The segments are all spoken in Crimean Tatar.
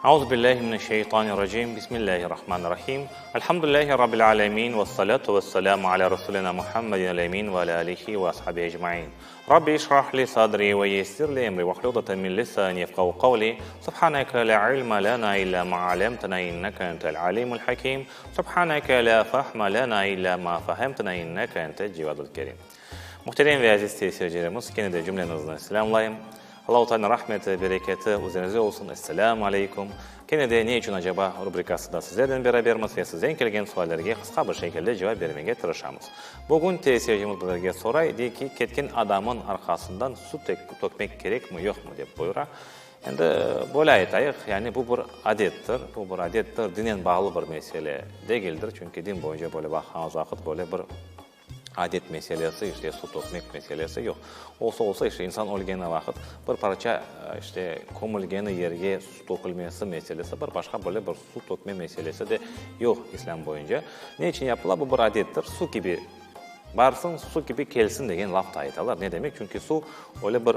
Auzubillahi mineşşeytanirracim. Bismillahirrahmanirrahim. Elhamdülillahi Rabbil alemin. Vessalatu vesselamu ala Rasulina Muhammedin el-emin ve ala alihi ve ashabihi ecmain. Rabbi işrah li sadri ve yessir li emri ve hlul uqdeten min lisani yefqahu qavli. Subhaneke la ilme lena illa ma alemtena inneke entel alimul hakim. Subhaneke la fahme lena illa ma fahemtena inneke entel cevadul kerim. Muhterem ve aziz seyircilerimiz, kene de cümlenizni selâmlayım. Allahu Taalânıñ rahmeti, bereketi üzeriñizde olsun. Esselâmu aleykum. Kene de Ne içün acaba rubrikasında sizlernen berabermiz ve sizden kelgen suallerge qısqa bir şekilde cevap bermege tırışamız. Bugün seyircimiz bizlerge soray, dey ki, ketken adamın arqasından su tökmek kerekmi, yoqmı dep buyura. Endi böyle aytayıq, yani bu bir adettir, bu bir adettir, dinen bağlı bir mesele degildir, çünki din boyunca böyle baqqanımız vaqıt böyle bir Adet meselesi, işte, su tökmek meselesi yoq. Olsa olsa, işte, insan ölgeni vaqıt bir parça, işte, kömülgeni yerge su tökülmesi meselesi bar, başqa böyle bir su tökme meselesi de yoq İslâm boyunca. Ne içün yapıla? Bu bir adettir. Su kibi barsın, su kibi kelsin degen laf da aytalar. Ne demek? Çünki suv öyle bir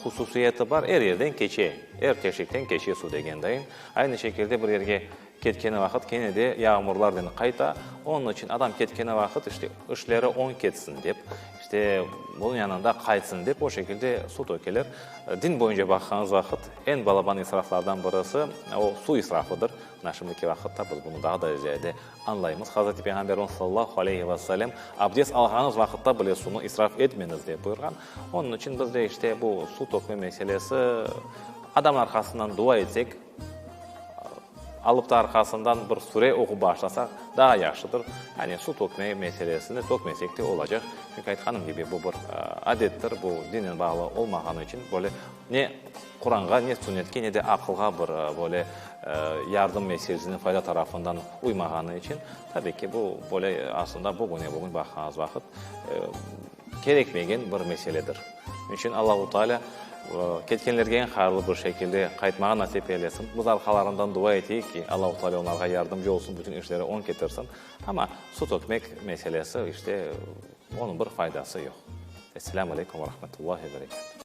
hususiyeti bar, er yerden keçe, er teşikten keçe suv degendayın. Aynı şekilde bir yerge Ketkeni vaqıt kene de yağmurlarnen qayta. Onıñ içün adam ketkeni vaqıt, işte, işleri oñ ketsin dep, işte, bunıñ yanında qaytsın dep, o şekilde su tökeler. Din boyunca baqqanımız vaqıt, eñ balaban israflardan birisi, o, su israfıdır. Mına şimdiki vaqıtta biz bunı daa da ziyade añlaymız. Hazreti Peyğamberimiz sallallahu aleyhi ve sellem, Abdest alğanıñız vaqıtta bile suvnı israf etmeñiz, dep buyurğan. Onıñ içün biz de, işte, bu su tökme meselesi, adam arqasından dua etsek, Alıp da arqasından bir sure oqup başlasaq, daa yahşıdır. Yani su tökme meselesini tökmesek de olacaq. Çünki aytqanım kibi, bu bir adettir, bu dinnen bağlı olmağanı içün böyle ne Quranğa, ne sünnetke, ne de aqılğa bir böyle yardım meselesine fayda tarafından uymağanı içün, tabii ki, bu böyle aslında bugüne-bugün baqqanımız vaqıt kerekmegen bir meseledir. Onıñ içün Allahu Teala ketkenlerge eñ hayırlı bir şekilde qaytmağa nasip eylesin. Biz arqalarından dua eteyik ki, Allahu Teala onlarğa yardımcı olsun, bütün işleri oñ ketirsin. Amma su tökmek meselesi, işte, onıñ bir faydası yoq. Esselâmu aleykum ve rahmetullahi ve berekâtuh.